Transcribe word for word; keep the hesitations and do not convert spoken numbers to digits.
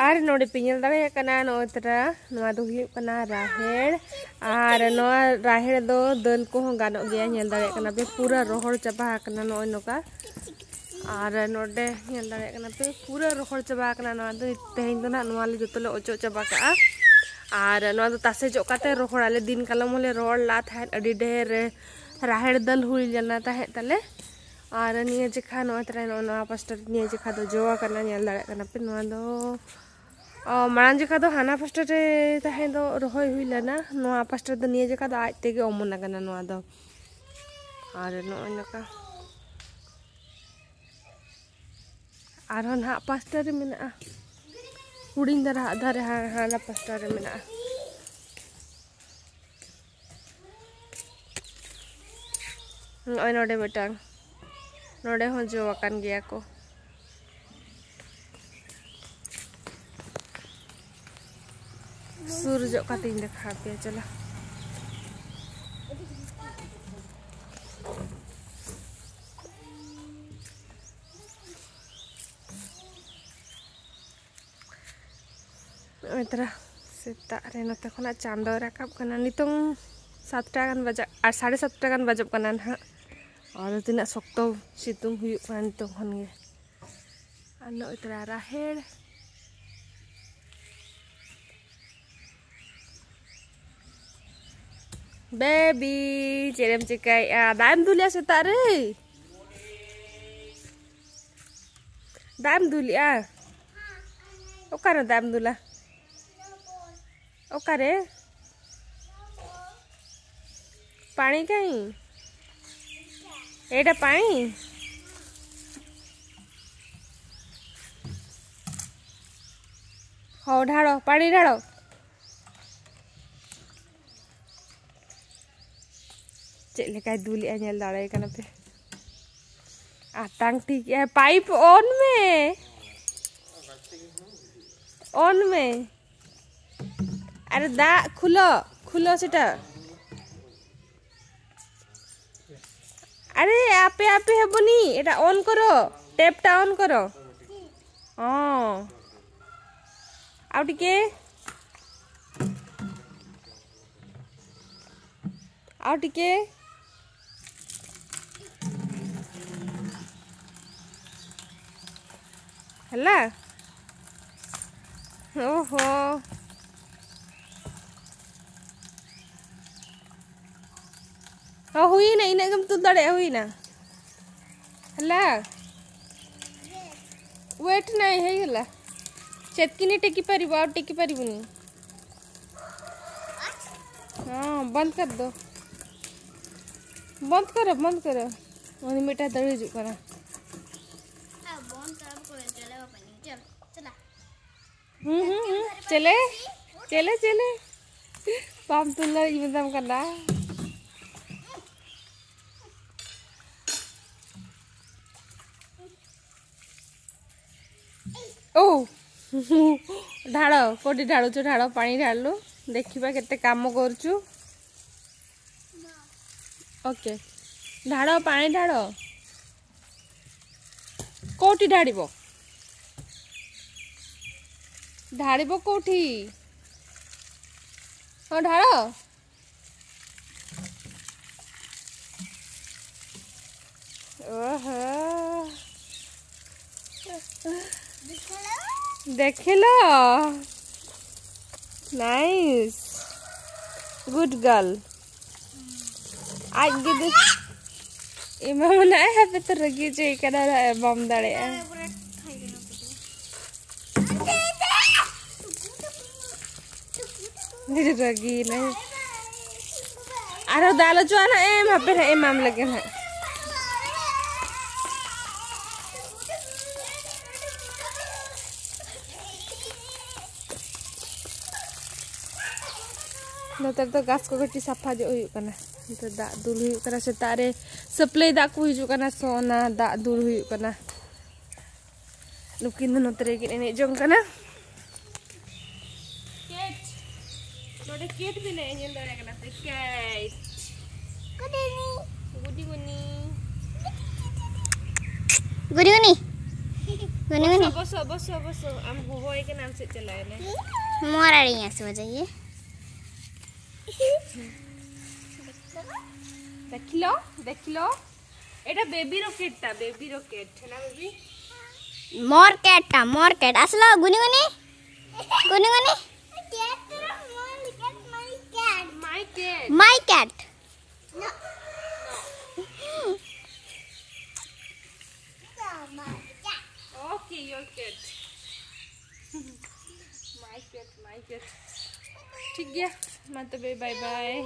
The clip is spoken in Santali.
ᱟᱨ ᱱᱚᱰᱮ ᱯᱮ ᱧᱮᱞ ᱫᱟᱲᱮᱭᱟᱜ ᱠᱟᱱᱟ, ᱱᱚᱜᱼᱚᱭ ᱛᱟᱨᱟ, ᱱᱚᱣᱟ ᱫᱚ ᱦᱩᱭᱩᱜ ᱠᱟᱱᱟ ᱨᱟᱦᱮᱲ᱾ ᱟᱨ ᱱᱚᱣᱟ ᱨᱟᱦᱮᱲ ᱫᱚ ᱫᱟᱹᱞ ᱠᱚᱦᱚᱸ ᱜᱟᱱᱚᱜ ᱜᱮᱭᱟ᱾ ᱧᱮᱞ ᱫᱟᱲᱮᱭᱟᱜ ᱠᱟᱱᱟ ᱯᱮ, ᱯᱩᱨᱟᱹ ᱨᱚᱦᱚᱲ ᱪᱟᱵᱟ ᱟᱠᱟᱱᱟ ᱱᱚᱜᱼᱚᱭ ᱱᱚᱝᱠᱟ᱾ ᱟᱨ ᱱᱚᱰᱮ ᱧᱮᱞ ᱫᱟᱲᱮᱭᱟᱜ ᱠᱟᱱᱟ ᱯᱮ, ᱯᱩᱨᱟᱹ ᱨᱚᱦᱚᱲ ᱪᱟᱵᱟ ᱟᱠᱟᱱᱟ᱾ ᱱᱚᱣᱟ ᱫᱚ ᱛᱮᱦᱮᱧ ᱫᱚ ᱱᱟᱦᱟᱜ ᱱᱚᱣᱟ ᱞᱮ ᱡᱚᱛᱚ ᱞᱮ ᱚᱪᱚᱜ ᱪᱟᱵᱟ ᱠᱟᱜᱼᱟ᱾ ᱟᱨ ᱱᱚᱣᱟ ᱫᱚ ᱛᱟᱥᱮ ᱡᱚᱜ ᱠᱟᱛᱮ ᱨᱚᱦᱚᱲᱟᱞᱮ, ᱫᱤᱱ ᱠᱟᱞᱚᱢ ᱦᱚᱸᱞᱮ ᱨᱚᱦᱚᱲ ᱞᱟᱜ ᱛᱟᱦᱮᱸᱫ, ᱟᱹᱰᱤ ᱰᱷᱮᱨ ᱨᱟᱦᱮᱲ ᱫᱟᱹᱞ ᱦᱩᱭ ᱞᱮᱱᱟ ᱛᱟᱦᱮᱸᱫ ᱛᱟᱞᱮ᱾ ᱟᱨ ᱱᱤᱭᱟᱹ ᱡᱮᱠᱷᱟ ᱱᱚᱜᱼᱚᱭ ᱛᱟᱨᱟ, ᱱᱚᱜᱼᱚ ᱱᱚᱣᱟ ᱯᱟᱥᱴᱟ ᱨᱮ ᱱᱤᱭᱟᱹ ᱡᱮᱠᱷᱟ ᱫᱚ ᱡᱚ ᱟᱠᱟᱱᱟ, ᱧᱮᱞ ᱫᱟᱲᱮᱭᱟᱜ ᱠᱟᱱᱟ ᱯᱮ᱾ ᱱᱚᱣᱟ ᱫᱚ, ᱚ, ᱢᱟᱲᱟᱝ ᱡᱮᱠᱷᱟ ᱫᱚ ᱦᱟᱱᱟ ᱯᱟᱥᱴᱟ ᱨᱮ ᱛᱟᱦᱮᱸ ᱫᱚ ᱨᱚᱦᱚᱭ ᱦᱩᱭ ᱞᱮᱱᱟ, ᱱᱚᱣᱟ ᱯᱟᱥᱴᱟ ᱫᱚ ᱱᱤᱭᱟᱹ ᱡᱮᱠᱷᱟ ᱫᱚ ᱟᱡ ᱛᱮᱜᱮ ᱚᱢᱚᱱ ᱟᱠᱟᱱᱟ ᱱᱚᱣᱟ ᱫᱚ᱾ ᱟᱨ ᱱᱚᱜᱼᱚᱭ ᱱᱚᱝᱠᱟ ᱟᱨᱦᱚᱸ ᱱᱟᱦᱟᱜ ᱯᱟᱥᱴᱟ ᱨᱮ ᱢᱮᱱᱟᱜᱼᱟ, ᱦᱩᱰᱤᱧ ᱫᱷᱟᱨᱟ ᱦᱟᱜ ᱫᱷᱟᱨᱮ ᱦᱟ-, ᱦᱟᱱᱟ ᱯᱟᱥᱴᱟ ᱨᱮ ᱢᱮᱱᱟᱜᱼᱟ᱾ ᱱᱚᱜᱼᱚᱭ ᱱᱚᱰᱮ ᱢᱤᱫᱴᱟᱝ, ᱱᱚᱰᱮ ᱦᱚᱸ ᱡᱚ ᱟᱠᱟᱱ ᱜᱮᱭᱟ ᱠᱚ᱾ ᱥᱩᱨ ᱡᱚᱜ ᱠᱟᱛᱮᱧ ᱫᱮᱠᱷᱟᱣ ᱟᱯᱮᱭᱟ, ᱪᱚᱞᱚ᱾ ᱱᱚᱜᱼᱚᱭ ᱛᱟᱨᱟ ᱥᱮᱛᱟᱜ ᱨᱮ ᱱᱚᱛᱮ ᱠᱷᱚᱱᱟᱜ ᱪᱟᱸᱫᱚᱭ ᱨᱟᱠᱟᱵ ᱠᱟᱱᱟ᱾ ᱱᱤᱛᱚᱝ ᱥᱟᱛᱴᱟ ᱜᱟᱱ ᱵᱟᱡᱟᱜ, ᱟᱨ ᱥᱟᱲᱮ ᱥᱟᱛᱴᱟ ᱜᱟᱱ ᱵᱟᱡᱚᱜ ᱠᱟᱱᱟ ᱱᱟᱦᱟᱜ᱾ ᱟᱨ ᱛᱤᱱᱟᱹᱜ ᱥᱚᱠᱛᱚ ᱥᱤᱛᱩᱝ ᱦᱩᱭᱩᱜ ᱠᱟᱱᱟ ᱱᱤᱛᱚᱝ ᱠᱷᱚᱱ ᱜᱮ᱾ ᱟᱨ ᱱᱚᱜᱼᱚᱭ ᱛᱟᱨᱟ ᱨᱟᱦᱮᱲ᱾ ᱵᱮᱵᱤ, ᱪᱮᱫ ᱮᱢ ᱪᱤᱠᱟᱹᱭᱮᱫᱼᱟ? ᱫᱟᱜ ᱮᱢ ᱫᱩᱞᱮᱜᱼᱟ ᱥᱮᱛᱟᱜ ᱨᱮ? ᱫᱟᱜ ᱮᱢ ᱫᱩᱞᱮᱜᱼᱟ? ᱚᱠᱟᱨᱮ ᱫᱟᱜ ᱮᱢ ᱫᱩᱞᱟ? ᱚᱠᱟᱨᱮ? ପାଣି କାହିଁ? ଏଇଟା ପାଣି? ହଉ, ଢାଳ, ପାଣି ଢାଳ। ᱪᱮᱫ ᱞᱮᱠᱟᱭ ᱫᱩᱞᱮᱜᱼᱟ, ᱧᱮᱞ ᱫᱟᱲᱮᱭᱟᱭ ᱠᱟᱱᱟ ᱯᱮ? ᱟᱛᱟᱝ ᱴᱷᱤᱠ ᱮᱜᱼᱟᱭ᱾ ᱯᱟᱭᱤᱯ ᱚᱱ ᱢᱮ, ᱚᱱ ᱢᱮ। ᱟᱨᱮ ᱫᱟᱜ ᱠᱷᱩᱞᱚ, ᱠᱷᱩᱞᱚ ᱥᱮᱴᱟ। ଆରେ ଆପେ ଆପେ ହେବନି, ଏଟା ଅନ୍ କର, ଟ୍ୟାପ୍ଟା ଅନ୍ କର। ହଁ, ଆଉ ଟିକେ, ଆଉ ଟିକେ। ହେଲା। ଓହୋ। ହଁ, ହୁଏନା, ଇନା କେମିତି ତୁ ଦଡ଼େ ହୁଏନା। ହେଲା। ୱେଟ୍ ନାଇଁ, ହେଇଗଲା। ସେତକିନି ଟେକି ପାରିବ, ଆଉ ଟେକି ପାରିବୁନି। ହଁ, ବନ୍ଦ କରିଦ। ବନ୍ଦ କର, ବନ୍ଦ କର। ᱩᱱᱤ ᱢᱤᱫᱴᱟᱝ ᱫᱟᱹᱲ ᱦᱤᱡᱩᱜ ᱠᱟᱱᱟ᱾ ᱦᱩᱸ, ᱦᱩᱸ, ᱦᱩᱸ᱾ ᱪᱮᱞᱮ, ᱪᱮᱞᱮ, ᱪᱮᱞᱮ᱾ ᱵᱟᱢ ᱛᱩᱞ ᱫᱟᱲᱮᱭᱟᱜ ᱢᱮᱛᱟᱢ ᱠᱟᱱᱟ᱾ ଓ। ଢାଳ, କୋଉଠି ଢାଳୁଛୁ? ଢାଳ, ପାଣି ଢାଳିଲୁ। ଦେଖିବା କେତେ କାମ କରୁଛୁ। ଓକେ, ଢାଳ, ପାଣି ଢାଳ। କୋଉଠି ଢାଳିବ? ଢାଳିବ କୋଉଠି? ହଁ, ଢାଳ। ଓହୋ। ଦେଖିଲ? ନାଇସ୍। Good girl. ᱟᱡ ᱜᱮ ᱫᱮ-, ᱮᱢᱟ ᱢᱟᱱᱟ ᱦᱟᱯᱮ ᱛᱚ ᱨᱟᱹᱜᱤ ᱦᱚᱪᱚᱭᱮ ᱠᱟᱱᱟ, ᱵᱟᱢ ᱫᱟᱲᱮᱭᱟᱜᱼᱟ᱾ ᱨᱟᱹᱜᱤᱭᱮᱱᱟᱭ᱾ ᱟᱨᱦᱚᱸ ᱫᱟᱞ ᱦᱚᱪᱚᱣᱟᱜ ᱱᱟᱜ ᱮᱢ, ᱦᱟᱯᱮ ᱱᱟᱜ ᱮᱢᱟᱢ ᱞᱮᱜᱮ ᱱᱟᱜ᱾ ᱱᱚᱛᱮ ᱨᱮᱫᱚ ᱜᱷᱟᱥ ᱠᱚ ᱠᱟᱹᱴᱤᱡ ᱥᱟᱯᱷᱟ ᱧᱚᱜ ᱦᱩᱭᱩᱜ ᱠᱟᱱᱟ᱾ ᱱᱚᱛᱮ ᱫᱟᱜ ᱫᱩᱞ ᱦᱩᱭᱩᱜ ᱠᱟᱱᱟ, ᱥᱮᱛᱟᱜ ᱨᱮ ᱥᱟᱹᱯᱞᱟᱹᱭ ᱫᱟᱜ ᱠᱚ ᱦᱤᱡᱩᱜ ᱠᱟᱱᱟ, ᱥᱚ ᱚᱱᱟ ᱫᱟᱜ ᱫᱩᱞ ᱦᱩᱭᱩᱜ ᱠᱟᱱᱟ᱾ ᱱᱩᱠᱤᱱ ᱫᱚ ᱱᱚᱛᱮ ᱨᱮᱠᱤᱱ ᱮᱱᱮᱡ ᱡᱚᱝ ᱠᱟᱱᱟ᱾ ᱠᱮᱴ, ᱱᱚᱰᱮ ᱠᱮᱴ ᱢᱮᱱᱟᱭᱟ, ᱧᱮᱞ ᱫᱟᱲᱮᱭᱟᱜ ᱠᱟᱱᱟ ᱯᱮ? ᱠᱮᱴ᱾ ᱜᱩᱰᱤ ᱜᱩᱱᱤ᱾ ᱜᱩᱰᱤ ᱜᱩᱱᱤ᱾ गुनी गुनी। बसो, बसो, बसो, बसो। हम होबो है के नाम से चलाए ले। मोर आड़ी यहाँ से हो जाइए। देख लो, देख लो। एटा बेबी रॉकेट टा, बेबी रॉकेट है ना बेबी? मोर कैट टा, मोर कैट। असलो गुनी गुनी। गुनी गुनी। My cat. My cat. Okay, your cat. My cat, my cat. ठीक है, मा तबे, बाय बाय।